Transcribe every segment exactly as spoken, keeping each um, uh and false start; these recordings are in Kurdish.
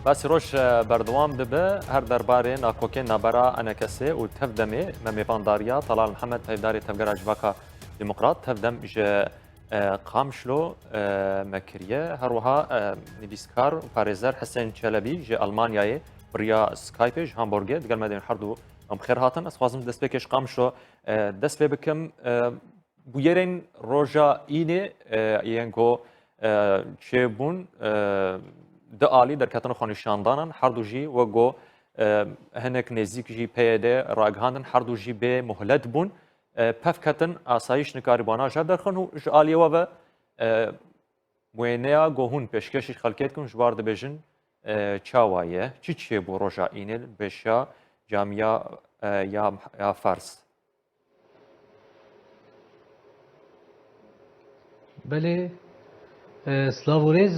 Spasî roj, e, berdewam dibe. Her derbarê nakokên nabera ENKSê û tevdemê me mêvandariya Talal Mihemed, hevdarê Tevgera Civaka Demokrat, tevdem ji, e, Qamişlo, e, me kiriye. Her wiha, e, nivîskar û parêzer Hesen Çelebî ji Almanyayê bi riya Skypeê, ji Hamburgê digel me de. Her du em xêr hatin. Ez xwazim destpêkê ji Qamişlo, e, dest pê bikim. E, Bûyerên roja Înê, e, yên ku, e, çêbûn, e, di alî derketin xwenîşandanan, her du jî wek ku, e, hinek nêzîk jî P Y D ragihandin, her du jî bê muhlet bûn. E, pevketin, asayîş nikarî wana jê derxin û ji aliyê we ve, e, wêneya ku hûn pêşkêşî xelkê dikin, ji wan dibêjin, e, çawa ye? Çi çêbû roja Înê li pêşiya camiya, e, ya, ya Fars? Belê, e, silav û rêz.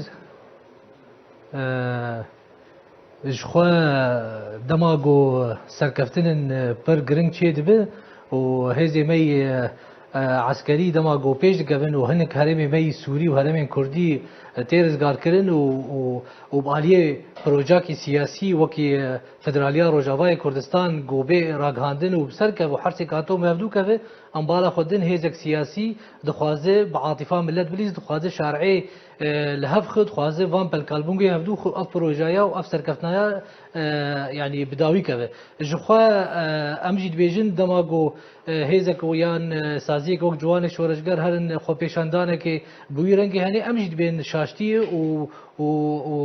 E, ji xwe dema ku serkeftinên, e, pir giring çêdibe û hêzê me yê, e, eskerî dema ku pêş dikevin û hinek herêmê me yî Sûrî û herêmên Kurdî, e, tê rizgarkirin û, û, û bi aliyê projeyakî siyasî wekî, e, Federaliya Rojavayê Kurdistan ku bê ragihandin û bi ser kev û hersê kato me hevdû keve, em bala xwe din hêzek siyasî dixwaze bi atîfa millet bilîz, dixwaze şarê, e, li hev xwe, dixwaze van pelkalbûngê hevdû xwe ev projaya û ev serkeftinaya, e, yanî bi dawî keve. Ji xwe, e, em jî dibêjin dema ku, e, hêzek yan, e, saziyek wek Ciwanê Şoreşger herin xwepêşandanekê bi wî rengê hene, em jî dibên şaştiyê û û, û,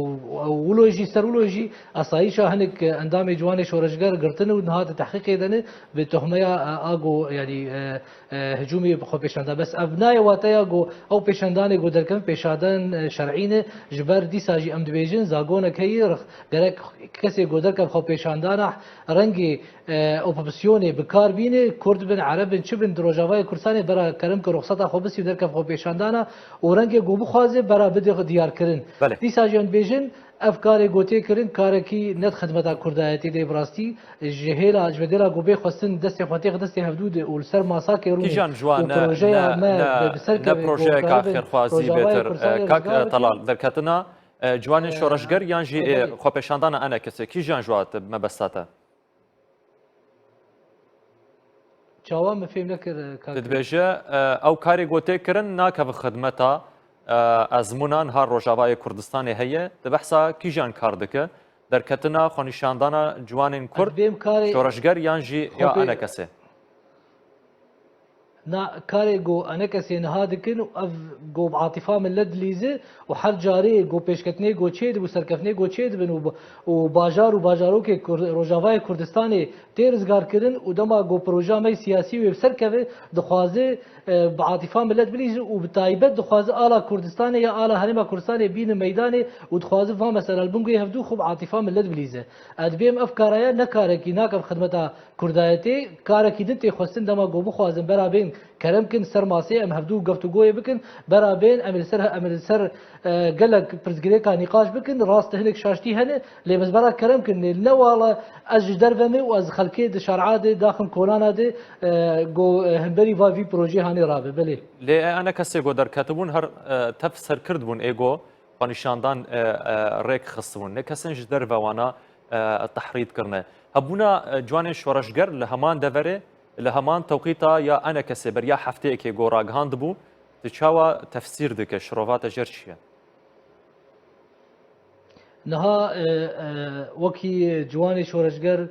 û wilo jî, ser wilo jî asayîşa hinek endamê Ciwanê Şoreşger girtin û niha di tehqîqê de ne, bi tohmeya, e, a ku, yanî, e, e, hicûmê bi xwe pêşan da. Bes ev nayê wateya ku ew pêşandanê ku derkevin pêşadan, e, şer'î ne, ji ber dîsa jî em dibêjin zagonek heye, rix-, gerek kesê ku derkev xwe pêşandana rengê e, opozîsyonê bi kar bîne, Kurd bin, Ereb bin, çi bin, di Rojavayê Kurdistanê bera kerem ki ruxseta xwe bisî û derkev xwe pêşandana û rengê ku bixwaze bera bide diyarkirin. Belê. Dîsa jî em dibêjin, ev karê ku tê kirin, karekî ne di xidmeta Kurdayetê de, bi rastî ji hêla, ji bedêla ku bê xwestin destê xwe têx destê hevdû de û li ser masakê rûnê Kîjan ji wan û ne, projeya ne, me ne, bi, bi ser ne keve ku projeyeka karibin xêrxwazî Rojavayê bêtir, Kurdistanê e, kak, rizgar e, bikin. Talal, derketina, e, Ciwanê E, Şoreşger yan jî, e, belê. Xwepêşandana ENKSê, kîjan ji wan te mebesta te? Çawa min fêm nekir, e, kak? Dibêje, e, ew karê ku tê kirin nakeve xidmeta, e, ezmûnan ha Rojavayê Kurdistanê heye. Di behsa kîjan kar dike? Derketina xwenîşandana ciwanên Kurd, dibêm karê Şoreşger yan jî ya xwepê-, ENKSê? Na karê ku ENKSê niha dikin û ev ku bi atîfa millet dilîze û her carê ku pêşketinê ku çêdibû, serkeftinê ku çêdibin û, û bajar û bajarokê Kur-, Rojavayê Kurdistanê tê rizgarkirin û dema ku proja me siyasî wê bi ser keve, dixwaze, e, bi atîfa millet bilîze û bi taybet dixwaze ala Kurdistanê ya ala Herêma Kurdistanê bîne meydanê û dixwaze van mesele li bin guhê hevdû xwe bi atîfa millet bilîze. Ez dibêm ev karaya ne karekî nake bi xidmeta Kurdayetê, karekî din tê xwestin dema ku bixwazin bera bên kerem kin ser masê em hevdû geftugoyê bikin, bera bên em li ser, em li ser, e, gelek pirsgirêka nîqaş bikin, rast hinek şaştî hene, lê bes bera kerem kin, lê ne wala ez ji derve me û ez xelkê di şar'a de, daxim kolana de, e, ku, e, hemberî va vî projeyê hanê rabe, belê. Lê ENKSê ku derketibûn her, e, tev serkird bûn ê ku xwenîşandan, e, e, rêk xistibûn. Ne kesên ji derve wana, e, tehrît kirine. Hebûna, e, ciwanên şoreşger li heman deverê, li heman tewqîta ya ENKSê beriya hefteyekê ku ragihandibû, tu çawa tefsîr dike, şirova te jêr çi ye? Niha, e, e, wekî ciwanê şoreşger, e,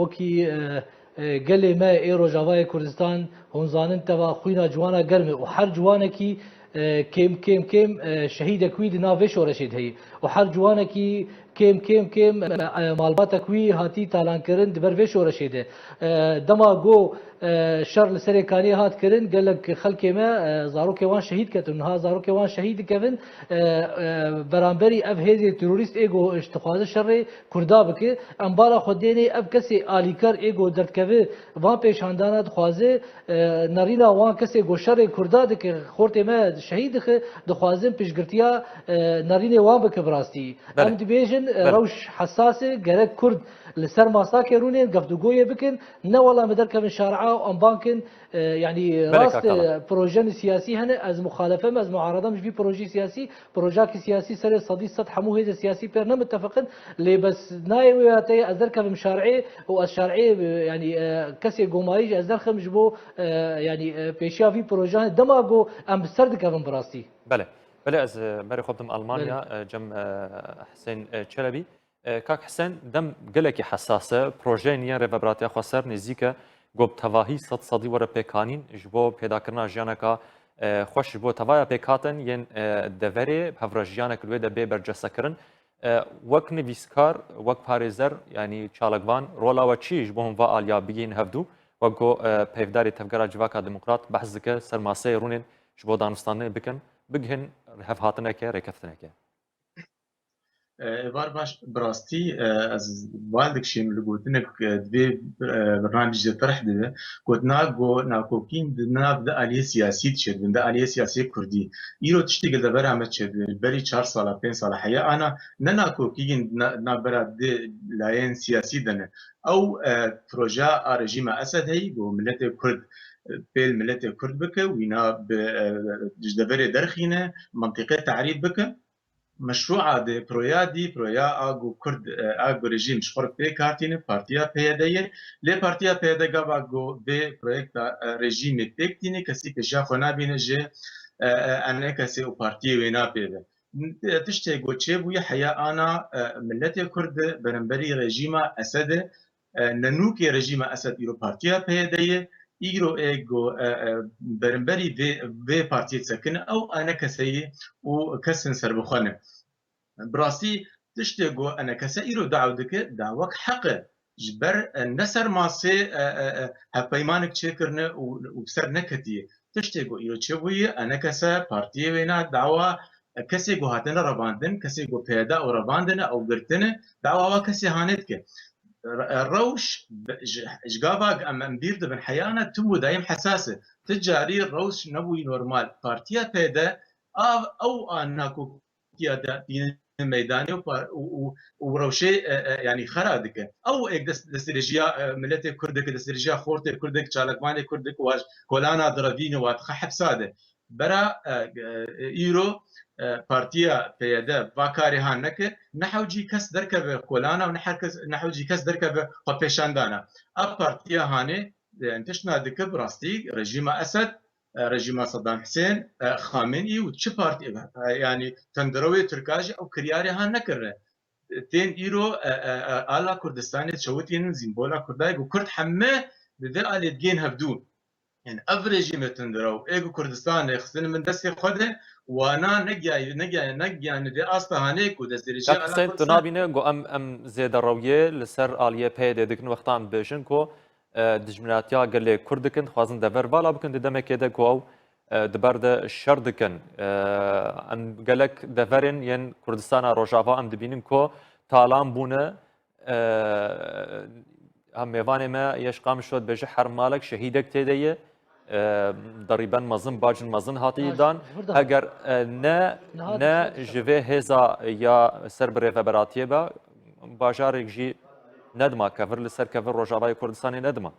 wekî, e, e, gelê me ê Rojavayê Kurdistan, hûn zanin teva xwîna ciwana germ e û her ciwanekî, e, kêm, kêm, kêm, e, şehîdek wî di nav vê şoreşê de heye. Û her ciwanekî kêm, kêm, kêm, e, e, malbatek wî hatî talankirin di ber vê şoreşê de. E, dema ku, e, şer li serê kaniyê hat kirin, gelek xelkê me, e, zarokê wan şehîd ketin. Niha zarokê wan şehîd dikevin. E, e, beramberî ev hêzê terorîst ê ku dixwaze şerê Kurda bike, em bala xwe dênê ev kesê alîkar ê ku derdikeve van pêşandana dixwaze, e, nerîna wan kesê ku şerê Kurda dike, xortê me şehîd dixe, dixwazin piştgirtiya, e, nerînê wan bike bi rastî. Belê. Em dibêjin, Belê. Rewş hesas e, gerek Kurd li ser masakê rûnên, geftugoyê bikin, ne wela em derkevin şaria û em bankin, e, yanî Belê, rast, kaka. e, projeyên siyasî hene, ez muxalefe me, ez muarada me ji vî projeyê siyasî, projeyekî siyasî serê sedî sed hemû hêzê siyasî pêr ne mitefiq in, lê bes nayê wê ya te ye, ez derkevim şariê û ez şariê, e, yanî, e, kesê gomayî jî ez derxim ji bo, e, yanî, e, pêşiya vî projeyan dema ku em bi ser dikevin bi rastî. Belê. Belê, ez, e, berê xwe bidim Almanya, Belê. e, cem, e, Husên, e, Çelebî. E, kak Husên, dem gelekî hesas e. Projeyên yên Rêvebiratiya Xweser nêzîk e ku bi tevahî sed sedî were pêkanîn ji bo pêdakirina jiyaneka, e, xweş ji bo tevaya pêkhatin yên, e, deverê, bi hev re jiyanek li wê de bê bercesekirin. E, wek nivîskar, wek parêzer, yanî çalakvan, rola we çi ji bo hûn va aliya bigihîn hevdû? Wek ku, e, peyvdarê Tevgera Civaka Demokrat behs dike, ser maseyê rûnên ji bo danûstandinê bikin, bigihin hevhatineke, rêkeftineke. E, êvar baş, bi rastî, e, ez bal dikişînim li gotinek, e, divê, e, bernamê jî de terh dibe. Gotina ku nakokîn di nav di aliyê siyasî diçe, di aliyê siyasî kurdî. Îro tiştê gel de bera me çêdibe. Berî çar sala, pênc sala heya ana ne nakokîn na-, navbera di layên siyasî de ne. Ew, e, projeya a rejîma Esed heyî, ku miletê Kurd, e, pêl miletê Kurd bike, wîna bi, e, ji deverê derxîne, mentiqê tarîf bike. Meşrûa di proya dî, proya a ku Kurd, e, a ku rejîm ji xwe re pêk hatîne, partiya P Y D ye. Lê partiya P Y D gava ku vê proyekta, e, rejîmê pêk tîne, kesî pêşiya xwe nabîne ji, e, e, enekesê û partiyê wê napê ve. Tiştê ku çêbûye heya ana, e, miletê Kurd di beramberî rejîma Esed e, e, nenûkê rejîma Esed îro partiya P Y D ye, îro ê ku, e, e, beramberî vê, vê partiyê disekine, ew enekese ye û kesên serbixwe ne. Bi rastî tiştê ku enekese îro daw dike, dawek heq e. Ji ber, e, ne ser masê, e, e, e, hevpeymanek çêkirine û, û bi ser neketiye. Tiştê ku îro çêbûye, enekese partiyê wêna dawa, e, kesê ku hatine revandin, kesê ku P Y D ew revandine, ew girtine, dawa wa kesê hanê dike. Re-, rewş bi-, ji, ji gava em, em bîr dibin, heyana tim û dayim hesas e. Ti carî rewş nebûyî normal. Partiya P Y D a, ew a nakokiya de tîne meydanê û par-, û, û, û rewşê, e, e, yanî xera dike. Ew êk dest, destdirêjiya, e, miletê Kurd dike, destdirêjiya xortê Kurd dike, çalakvanê Kurd dike, wa ji kolana direvîne, wa dixe hepsa de. Bera, e, e, îro, e, partiya P Y D va karê han neke, ne hewcî kes derkeve kolana û ne her kes, ne hewcî kes derkeve xwepêşandana. A partiya hanê, e, tiştna dike bi rastî rejîma Esed, e, rejîma Saddam Husên, e, Xamenî û çi partî, e, yanî tundrewê Tirka jî ew kiryarê han nekirine. Tên îro, e, e, e, ala Kurdistanê çewitînin, zîmbola Kurdayê ku Kurd heme bi vê alê digên hevdû. Yani ev rejîmê tundrew ê ku Kurdistanê xistine min destê xwe de, wana negiyayî, negiyayî, negiyane vê asta hanê ku destdirêjiya Kak ala Husên, tu Kurdistanê nabîne ku em, em zêde rewiyê li ser aliyê P Y D dikin, wexta em dibêjin ku, e, dijminatiya gelê Kurd dikin, dixwazin dever vala bikin, di demekê de ku ew, e, di ber de şer dikin. E, em gelek deverên yên Kurdistana Rojava em dibînin ku talan bûne, e, ha mêvanê me yê ji Qamişlo dibêje her malek şehîdek tê de ye. E, derîben mezin, bacin mezin hatî Baş, dan. Ji vir de Eger, e, ne, niha ne dikişîne ji vê hêza ya ser bi rêveberatiyê be, bajarek jî nedima, kevir li ser kevir Rojavayê Kurdistanê nedima.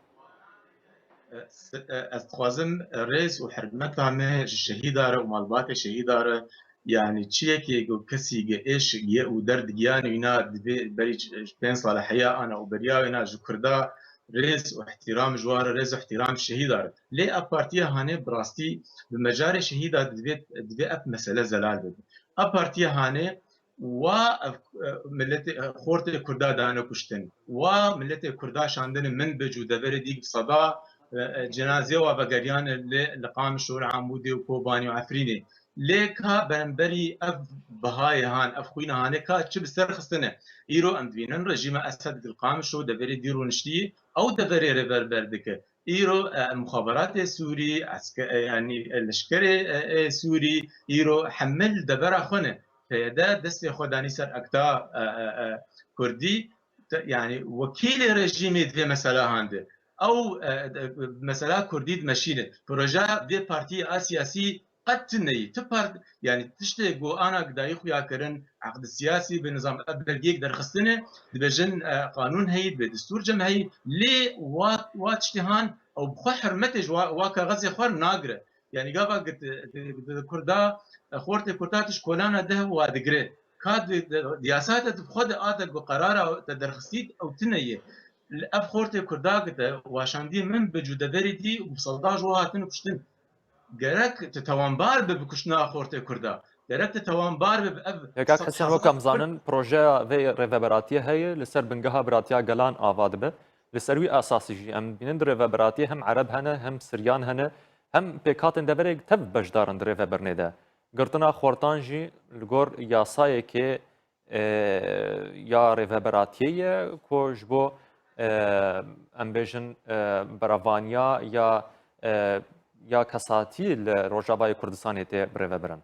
E, s-, e, ez dixwazim rêz û hurmeta me ji şehîda re û malbatê şehîda re, yanî çi yekê ku kesî ge êş giye û derd giyan wîna divê berî ç-, pênc sala heya ana û beriya wêna ji Kurda rêz û ihtiram ji wan re, rêz û ihtiram şehîda re. Lê ev partiya hanê bi rastî bi mejarê şehîda divê, divê ev mesele zelal bibe. Ev partiya hanê wa ev, e, miletê, e, xortê Kurda dane kuştin. Wa miletê Kurda şandine min bi cû deverê dî bi seda, e, e, cenazê wa vegeriyane li, li Qamişlo, li Amûdê û Kobanê û Efrînê. Lê ka beramberî ev bihayê han, ev xwîna hanê ka çi bi ser xistine? Îro em dibînin rejîma Esed li Qamişlo deverê dî rûniştî, ew deverê rêveber dike. Îro, e, muxaberatê Sûrî, eske-, e, yanî, e, leşkerê, e, e, Sûrî, îro hemil devera xwe ne. P Y D destê xwe danî ser ekta, e, e, e, Kurdî, te-, yanî wekîlê rejîmê divê mesela hande. Ew, e, de-, mesela Kurdî dimeşîne. Projeya vê partiyê a siyasî Qet tune ye. Ti part, yanî tiştê ku ana dayî xuya kirin, eqd siyasî bi nizam, ev belgeyek derxistine, dibêjin, e, qanûn heyî, dibê destûr cem heyî, lê wa, wa tiştê han ew bi xwe hurmetê ji wa, wa kaxezê xwe nagire. Yanî gava git, di, di, di Kurda, e, xortê Kurda tu ji kolana deh wa digire. Ka di, di, di yasa de tu bi xwe de a te ku qerara te derxistî ew tune ye. Li ev xortê Kurda gite, waşandiyê min bi cûdeverê dî û bi selda ji wa hatin kuştin. Gerek tu tewanbar bi bi kuştina xortê Kurda. Gerek tu tewanbar bi bi ev Kak Hesen, wek em zanin, projeya vê rêveberatiyê heye, li ser bingeha biratiya gelan ava dibe. Li ser wî esasî jî em bînin di rêveberatiyê hem Ereb hene, hem Siryan hene, hem pêkhatên deverê tev beşdar in di rêvebirinê de. Girtina xortan jî li gor yasayekê, e, ya rêveberatiyê ye ku ji bo, e, em bêjin, e, beravaniya ya, e, ya kesatî li Rojavayê Kurdistanê tê birêvebirin.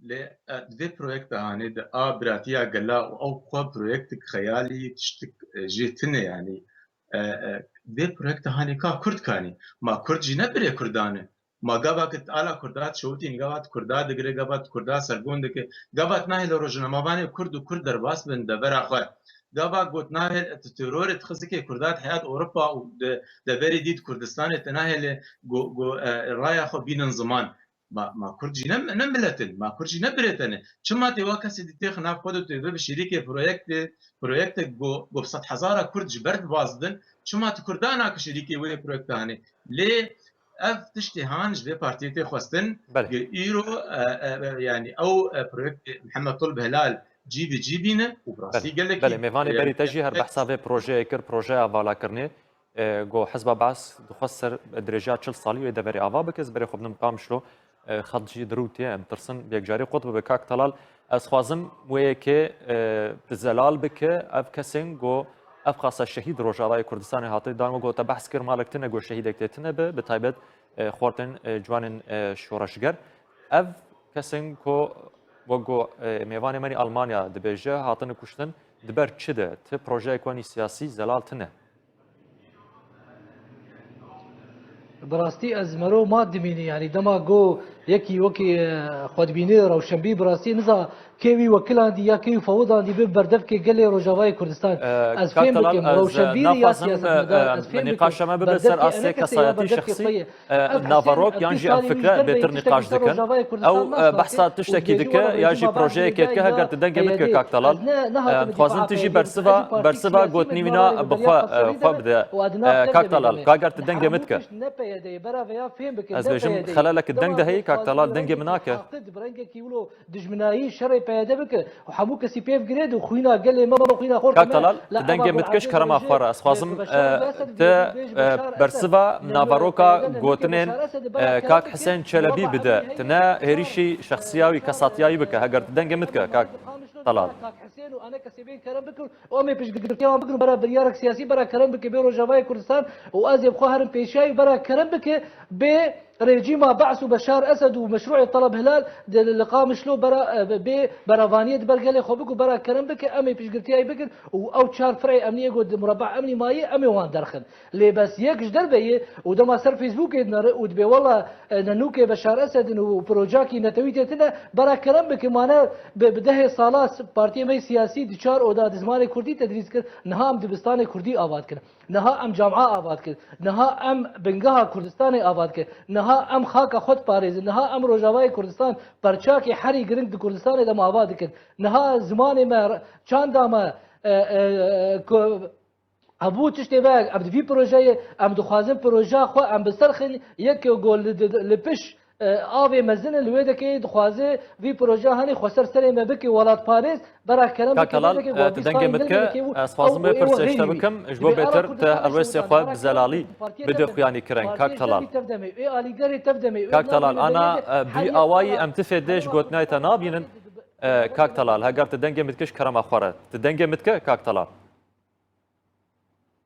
Lê, e, di vê proyekta hanê de a biratiya gela û ew xwe proyektek xeyalî tiştek, e, jê tune, yanî, e, e, vê proyekta hanê ka Kurd kanî. Ma Kurd jî ne birê Kurdan e. Ma gava ki ala Kurda dişewitîn, gava di Kurda digire, gava di Kurda sergon dike, gava nahêle rojnamevanê Kurd û Kurd derbas bin devera xwe. Gava got nahêle tu terorê dixizikê Kurda di heyat Ewropa û di deverê dî di Kurdistanê te nahêle go, go, e, raya xwe bînin ziman. Ma, ma Kurd jî ne, ne milet in, ma Kurd jî ne birête ne. Çima tê wa kesê dî têx nav xwe de tu ê bibe şirîkê proyektê, proyektek go, go bi sed hezara Kurd ji ber dibaz didin, çima tu Kurda nake şirîkê wê proyekta hanê? Lê ev tiştê han ji vê partiyê tê xwestin, Belê. Ge îro, e, e, e, yanî ew, e, proyektê Mihemed Tulb Hilal cî bi cî bîne û bi rastî Belê. gelekî, Belê, mêvanê e, berî te jî her e, behsa vê projeyê kir, projeya valakirinê. E, go Hizba Baas dixwest ser dirêjiya çil salî wê deverê ava bike, ez berê xwe bidim Qamişlo, e, xet jî dirûtiye, em tirsin bi yekcarî qut bibe. Kak Talal, ez xwazim wê yekê, e, bi zelal bike, ev kesên go ev xasa şehîd Rojavayê Kurdistanê hate dan, wek go te behs kir, malek tune go şehîdek tê tune be, bi taybet, e, xortên, e, ciwanên, e, şoreşger. Ev kesên ku wek go, e, mêvanê me nî Almanya dibêje, hatine kuştin, di ber çi de? Ti projeyek wenî siyasî zelal tune. Bi rastî ez mero ma dimînî, yanî dema go yekî wekî, e, xwedibînê rewşenbîr, bi rastî niza kê wî wekilandî ya kê wî fewidandî bi berdevkê gelê Rojavayê Kurdistan. E, Ez Kak fêm Talal, bikim, ez, e, rewşenbîrî ya naxwazim, siyasetmedar, e, ez fêm bikim, nîqaşa me bibe ser berdevkê asê eneke sê ya kesayetî berdevkê şexsî. Xwe ye. E, Navarok yan jî em fikre bêtir nîqaş dikin. Ew, e, behsa tiştekî dike ya jî projeyekê dike, heger tu dengê min dike, Kak Talal. E, dixwazim tu jî bersiva, bersiva gotinî wîna bi xwe, e, xwe bide. E, Kak Talal, ka ger tu dengê min dike. Ez bêjim xelelek deng de heyî, Kak Talal, dengê min nake. Dijminayî şerê P Y D bike û hemû kesî pêv girêd û xwîna gelê me û xwîna xortê me. Kak Talal, tu dengê min dike ji kerema xwe re. Ez xwazim, e, te, e, bersiva naveroka gotinên, e, Kak Hisên Çelebî bide. Tu ne hêrîşî şexsiya wî, kesatiya wî bike. Heger tu dengê min dike, Kak Talal. Kak Hisên û ane kesê bên kerem bikin û em ê piştgirtiya wan bikin bera biryarek siyasî, bera kerem bike bê Rojavayê Kurdistan û ez ê bi xwe herim pêşiya wî, bera kerem bike bê rejîma Be's û Beşar Esed û meşrûê Taleb Hilal di li Qamişlo bera, e, bê beravaniyê di ber gelê xwe bik û bera kerem bike, em ê piştgirtiyayî bikin û ew çar firê emniyê ku di mureba emnî mayî, em ê wan derxin. Lê bes yek ji derve yê û dema ser Facebookê dinere û dibê wela, e, nenûkê Beşar Esed in û projeyakî netewî tê tine, bera kerem bike, mane bi, bi dehê sala s-, partiyê me yê siyasî di çar oda di zimanê kurdî tedrîs kir, niha em dibistanê kurdî ava dikin. Niha em camia ava dikin. Niha em bingeha Kurdistanê ava dikin. Niha em xaka xwe diparêzin. Niha em Rojavayê Kurdistan, perçakê herî giring di Kurdistanê de em ava dikin. Niha zimanê me, çanda me, e, e, e, ku, hemû tiştê me, em di vî projeyê, em dixwazin projeya xwe em bi ser xin, yek ku li, li, li piş e, avê mezin in, li wê dekê dixwaze vî projeya hanê xweser serê me bike welatparêz, bera kerem bike. Kak Talal, e, tu dengê min dike, ez xwazim vê pirsê ji te bikim, ji bo bêtir te helwestê xwe bi zelalî bide xuyanî kirin, Kak Talal. Kak Talal, ana, e, bi vî awayî em ti fêdê ji gotinayê te nabînin, e, Kak Talal, heger tu dengê min dike ji kerema xwe re. Tu dengê min dike, Kak Talal.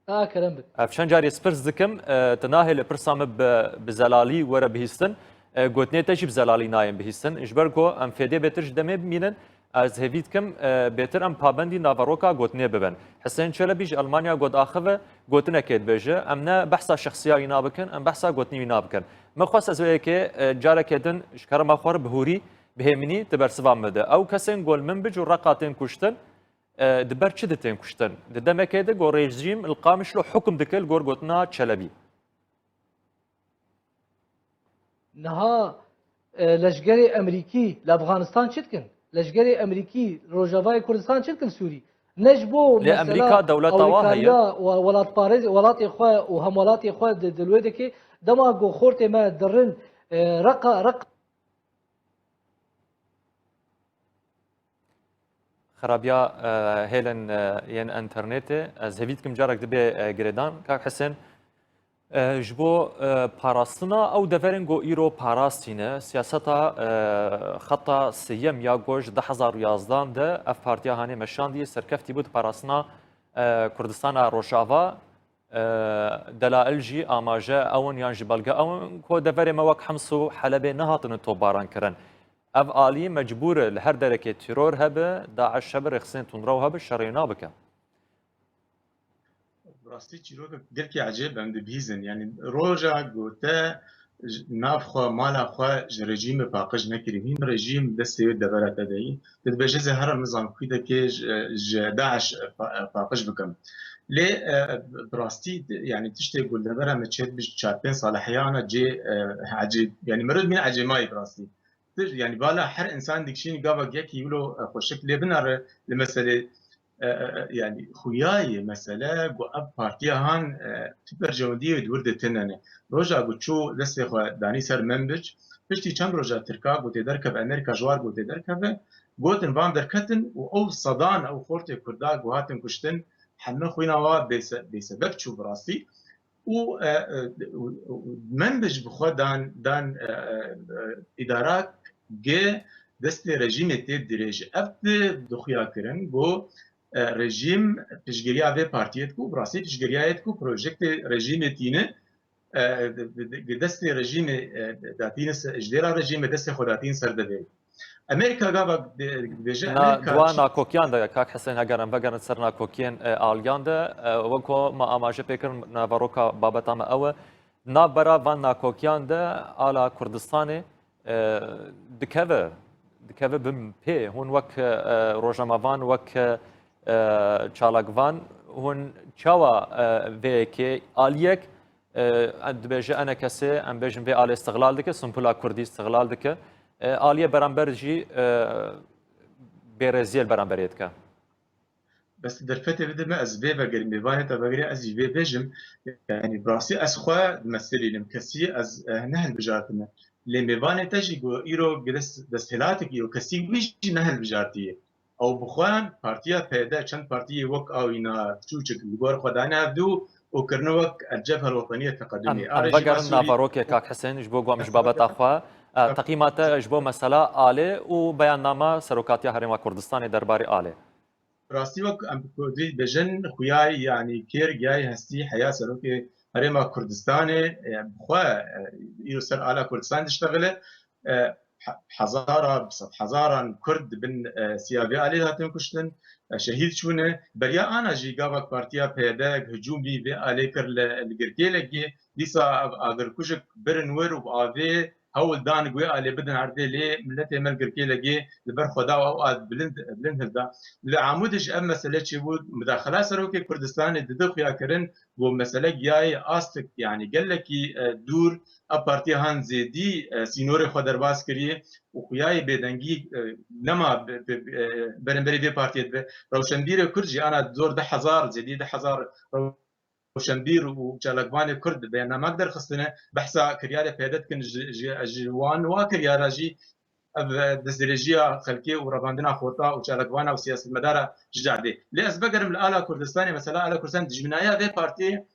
A, kerem bik. Ev çend carî ez pirs dikim, e, tu nahêle pirsa min bi, bi zelalî were bihîstin, e, gotinê te jî bi zelalî nayên bihîstin. Ji ber ku em fêdê bêtir ji demê bimînin, ez hêvî dikim, e, bêtir em pabendî naveroka gotinê bibin. Hisên Çelebî ji Elmanya got axive, gotinekê dibêje, em ne behsa şexsiya wî nabikin, em behsa gotinî wî nabikin. Min xwest ez vê yekê, e, careke din ji kerema xwe re bi hûrî, bi hêminî di bersiva min de. Ew kesên ku li Minbic û Reqa tên kuştin, e, di ber çi de tên kuştin? Di demekê de ku rejîm li Qamişlo hukm dike li gor gotina Çelebî. Niha, e, leşgerê Emerîkî li Efxanistan çi dikin? Leşgerê Emerîkî li Rojavayê Kurdistan çi dikin Sûrî? Ne ji bo Lê mesela Emerîka dewleta wa heye? Ewlekariya we-, welatparêz-, welatê xwe û hemwelatê xwe di, di li wê dikê, dema ku xortê me dirin, e, Reqa, Reqa. Xerabiya, e, hêlên, e, yên enternetê, ez hêvî dikim carek dibe, e, girêdan. Kak Hesen, e, ji bo, e, parastina ew deverên ku îro parastîne, siyaseta, e, xeta sêyem ya ku ji du hezar û yazdan de ev partiya hanê meşandiye serkeftî bû di parastina, e, Kurdistana Rojava, e, delail jî amaje ew in yan jî belge ew in ku deverê me wek Hems û Helebê nehatine topbaran kirin. Ev alî mecbûr e li her derekê teror hebe, DAIŞ hebe, rêxistinên tundrew hebe, şerê wina bike. Bi rastî çîrokek gelkî ecêb em dibihîzin. Yanî roja ku te ji nav xwe, mala xwe ji rejîmê paqij nekirî. Hîn rejîm destê wê devera te de yî. Tu dibêje ez ê herim nizam xwîdekê ji, ji DAIŞ pa-, paqij bikim. Lê, e, bi rastî, yanî tiştê ku li devera me çêdibe ji çar pênc sala heyana cê, e, ecêb, yanî meriv dibîne ecêmayî bi rastî. Tir, yanî bala her însan dikişînî gavek yekî wilo, e, xweşik lê binere li meselê, e, e, e, yanî xuyayê mesele ku ev partiya han, e, tu berjewendiyê di wir de tune ne. Roja ku çû destê xwe danî ser Minbic, piştî çend roja Tirka gotê derkeve, Amerîka ji war gotê derkeve, gotin van derketin û ew sedan ew xortê Kurda ku hatin kuştin, heme xwîna wa bêse-, bêsebeb çû bi rastî. Û, e, e, û, û Minbic bi xwe dan, dan, e, e, e, îdara ge destê rejîmê tê dirêje. Ev di, dixuya kirin ku, e, rejîm piştgiriya vê partiyê diku, bi rastî piştgiriya yê diku, projektê rejîmê tîne, e, di, di, di, destê rejîmê, e, datîne se-, ji dêra rejîmê destê xwe datîne ser devê. Amerîka gava di-, dibêje, Na, Amerîka di wan çi- nakokiyan de, Kak Hesen, heger em vegerin ser nakokiyên, e, aliyan de, e, wek ku me amaje pê kirin, naveroka babeta me ew e. Navbera van nakokiyan de ala Kurdistanê, e, dikeve, dikeve bin pê. Hûn wek, e, rojnamevan, wek, e, çalakvan, hûn çawa, e, vê yekê aliyek, e, dibêje enekesê, em bêjin vê alê istiqlal dike, simpula Kurdî istiqlal dike. E, aliyê beramber jî, e, bêrêziyê li beramberê dike. Bes derfetê bide me, ez vê vegerim, mêvanê te vegere, ez jî vê bêjim. Yanî bi rastî ez xwe dimeselînim, kesî ez, eh, nehilbijartime. Lê mêvanê te jî ku îro dest-, desthilatek îro kesî wî jî nehilbijartiye. Ew bi xwe partiya P D, çend partiyê wek awîna piçûçik li gor xwe dane hevdû û kirine wek El Cebhe El Wetenî El Teqedumî. Em, em vegerin naverokê, Kak Hesen, ji bo ku em ji babeta xwe, eh, teqîma te ji bo mesela alê û beyannama Serokatiya Herêma Kurdistanê derbarê alê. Rastî wek em bi kurdî dibêjin, xuyayî, yanî kêr giyayî hestî heya serokê Herêma Kurdistanê, e, bi xwe, e, îro ser ala Kurdistanê diştexile. E, he-, hezara, bi sed hezaran Kurd di bin, e, siya vê alê hatin kuştin, e, şehîd çûne. Beriya ana jî gava partiya P D hicûmî vê alê kir li, li Girkêlekê, dîsa ev agirkujik birin wir û bi avê hewl dan ku wê alê bidin erdê, lê miletê me li Girkêlekê li ber xwe da û ew a bilind, bilind hilda. Li Amûdê jî ev mesele çêbû, mudaxila Serokê Kurdistanê dide xuya kirin ku mesele giyayê astik, yanî gelekî, e, dûr, ev partiya han zêdî, e, sînorê xwe derbas kiriye û xuyayê bêdengî, e, nema bi, bi, bi, e, beramberî vê partiyê dibe. Rewşenbîrê Kurd jî ana dor du hezar, zêdî du hezar rewşenbîr û çalakvanê Kurd beyannamek derxistine, behsa kiryarê P D dikin, ji, ji, ji wan wa kiryara jî ev, e, destdirêjiya xelkê û revandina xorta û çalakvana û siyasetmedara ji cardê. Lê ez vegerim li ala Kurdistanê, mesela ala Kurdistan dijminaya vê partiyê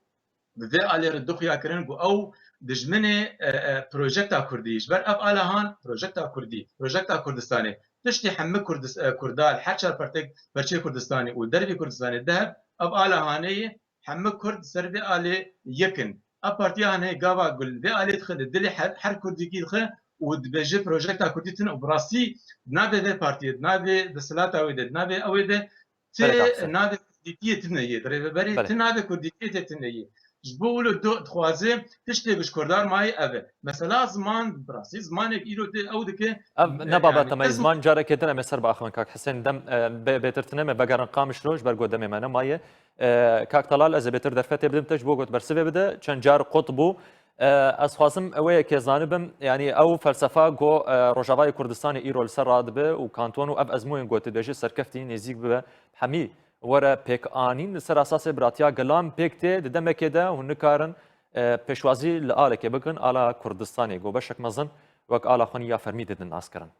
bi vê alê re dixuya kirin ku ew dijminê, e, e, projekta Kurdî, ji ber ev ala han projekta Kurdî, projekta Kurdistanê. Tiştê hemî Kurdis-, e, Kurda li her çar pertek, perçê Kurdistanê û dervî Kurdistanê de heb, ev ala hanê ye, hemî Kurd ser vê alê yek in. Ev partiya hene gava ku li vê alê dixe, li dilê her, her Kurdîkî dixe û dibêje projekta Kurdî tune û bi rastî di navê vê partiyê, di navê desthilata wê de, di navê ew ê de ti Belê, kak Husên. navê Kurdîkiyê tune ye. Di rêveberê Belê. ti navê Kurdîkiyê tê tune ye. Ji bo wilo do dixwaze tiştê ji kurdan mayî ev e. Mesela ziman, bi rastî zimanek îro tê ew dike. Ev ne babeta me, ziman carekê din em ê ser biaxivin kak Hisên. Dem e, bê-, bêtir tine me vegerin Qamişlo ji ber ku demê me nemaye. E, kak Talal, ez ê bêtir derfetê bidim te ji bo ku tu bersivê bide. Çend car qut bû. E, ez xwazim ew yekê zanibim, yanî ew felsefa ku e, Rojavayê Kurdistanê îro li ser radibe û kanton û ev ezmûyên ku tu dibêjî serkeftî nêzîk bibe hemî were pêkanîn li ser esasê biratiya gelan pêk tê, di demekê de hûn nikarin e, pêşwazî li alekê bikin, ala Kurdistanê ku beşek mezin wek ala xwe ya fermî didin naskirin.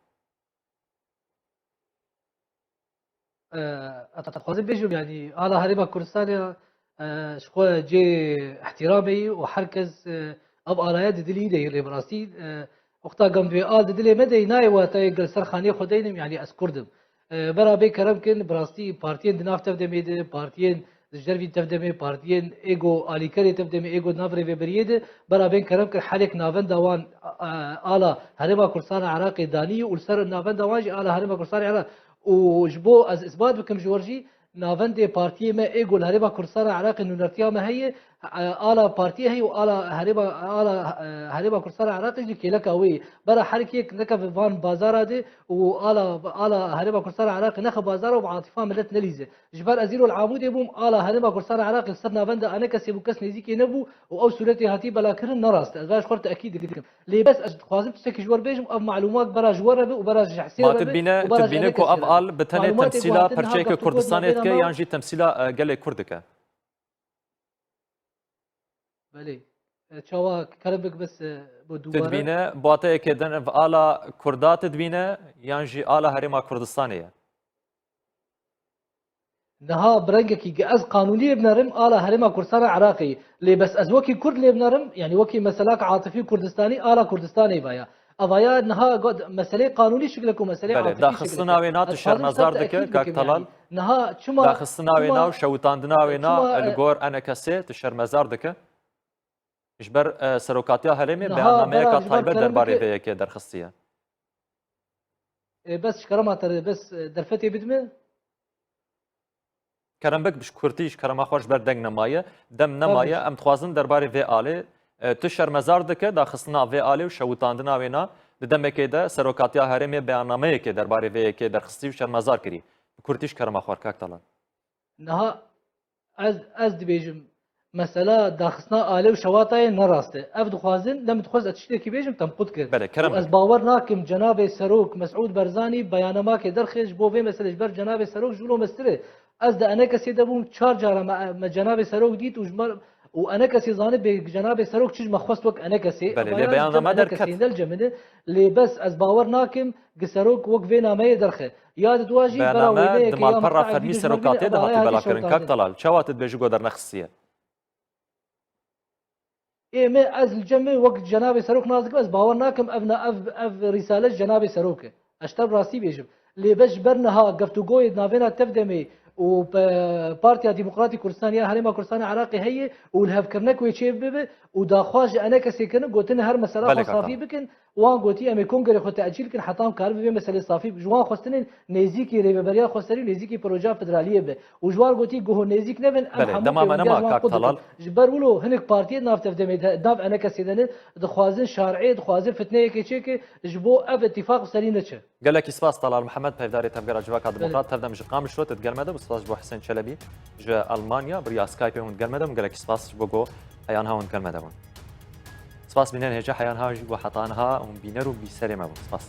E, ez dixwazim bêjim, yanî ala Herêma Kurdistanê e, ji xwe cê ihtiramê ye û her kes e, ev alaya di dilî de ye. Lê bi rastî e, wexta gam divê al di dilê me de ye, nayê wate gel ser xaniyê xwe deynim, yanî ez Kurd im. E, bera bê kerem kin, bi rastî partiyên di nav tevdemê de, partiyên di ji dervî tevdemê, partiyên ê ku alîkerê tevdemê, ê ku di nav rêveberiyê de, bera bên kerem kin helek navenda wan e, ala Herêma Kurdistana Iraqê danî û li ser navenda wan jî ala Herêma Kurdistana Iraq. Û ji bo ez îsbat bikim ji wir jî, navendê partiyê me ê ku li Herêma Kurdistana Iraqê nûnertiya me heye, e, ala partiyê heye û ala herêma, ala e, Herêma Kurdistana Iraqê jî kêleka wê ye. Bera her kêk nekeve van bazara de û ala, ala Herêma Kurdistana Iraqê nexe bazara û bi atifa milet nelîze. Ji ber ez îro li Amûdê bûm, ala Herêma Kurdistana Iraqê li ser navenda enekesê bû, kes nêzîkê nebû û ew sûretê hatî belakirin ne rast e. Ez vê ji xwe re tekîd dikim. Lê bes ez dixwazim tiştekî ji we re bêjim, ev malûmat bera ji we re be û bera ji Hisê re be û bera ji enekesê re be. Ma tu dibîne ku ev al bi tenê temsîla perçeyeke Kurdistanê dike yan jî temsîla e, gelê Kurd dike? Belê. E, çawa kerem bik bes e, bo dubare. Tu dibîne bateyekê din ev ala Kurda tu dibîne yan jî ala Herêma Kurdistanê ye? Niha bi rengekî ge ez qanûnî lê binerim, ala Herêma Kurdistana Iraqê ye. Lê bes ez wekî Kurd lê binerim, yanî wekî meselak atifî Kurdistanî, ala Kurdistanê vaya. Evaya niha meseleyê qanûnî şikle ku meseleyê Belê, atifî şikle. Daxistina wê na tu şermezar dike, kak Talal? Niha çima... Daxistina wê na û şewitandina wê na li gor enekesê tu şermezar dike? Ji ber e, serokatiya herêmê beyannameyeka taybet derbarê vê yekê derxistiye. E, bes ji kerema te re, bes e, derfetê bidime. Kerem bik, bi kurtî ji kerema xwe, ji ber deng nemaye, dem nemaye, em dixwazin derbarê vê alê, e, tu şermezar dike, daxistina vê alê û şewitandina wê na, di demekê de serokatiya herêmê beyannameyekê derbarê vê yekê derxistî û şermezar kirî. Bi kurtî ji kerema xwe, kak Talal. Niha ez, ez dibêjim, mesela daxistina alê û şewatayê ne rast e. Ev dixwazin, lem dixwaz ez tiştekî bêjim, temqût kir. Belê, kerem bik. Û ez bawer nakim cenabê Serok Mesûd Barzanî beyanemakê derxist ji bo vê meselê, ji ber cenabê Serok ji wilo mestir e. Ez di enekesê de bûm, çar cara me, me cenabê Serok dît û ji me û enekesê zanibê cenabê Serok çi ji me xwest wek enekesê. Belê, lê beyanname derket. Enekesê ne li cem min e. Lê bes ez bawer nakim gi Serok wek vê nameyê derxe. Ya di dua jî bera wêneyekê ya... Beyanname di malperra fermî Serokatê de hatî belakirin. Kak Talal, çawa tu dibêjî ku dernexistiye? Ê me, ez li cem me wek cenabê Serok nas dikim, ez bawer nakim ev na, ev, ev rîsale ji cenabê Serok e. Ez ji te bi rastî bêjim. Lê bes ji ber niha geftugoyê di navêna tevdemê û pe-, Partiya Demokratîk Kurdistan ya Herêma Kurdistan a Iraqê heye û li hevkirinek wê çê bibe û daxwaz ji enekesê kirin, gotine her mesela xwe safî bikin. Wan gotî, em ê kongerê xwe tecîl kin heta em karibin vê meselê safî bin. Ji wan xwestinên nêzîkî rêveberiya xweserî û nêzîkî projeya federaliyê be. Û ji wan gotî, guho nêzîk nebin, em hemû pêwendiya ji wan qut dikin. Ji ber wilo hinek partiyê di nav tevdemê de, di nav enekesê de ne, dixwazin şarê, dixwazin fitneyekê çêke, ji bo ev îtîfaq bi serî neçe. Gelekî spas Talal Mihemed, peyvdarê Tevgera Civaka Demokrat, tevdem ji Qamişlo, tu digel me de bû. Spas ji bo Hisên Çelebî ji Almanya, bi riya Skypeê hûn digel me de bûn. Gelekî spas ji bo ku heyan ha hûn digel me de bûn. Spas bînerên hêja, heyan ha jî ku heta niha hûn bîner û bîserê me bûn. Spas.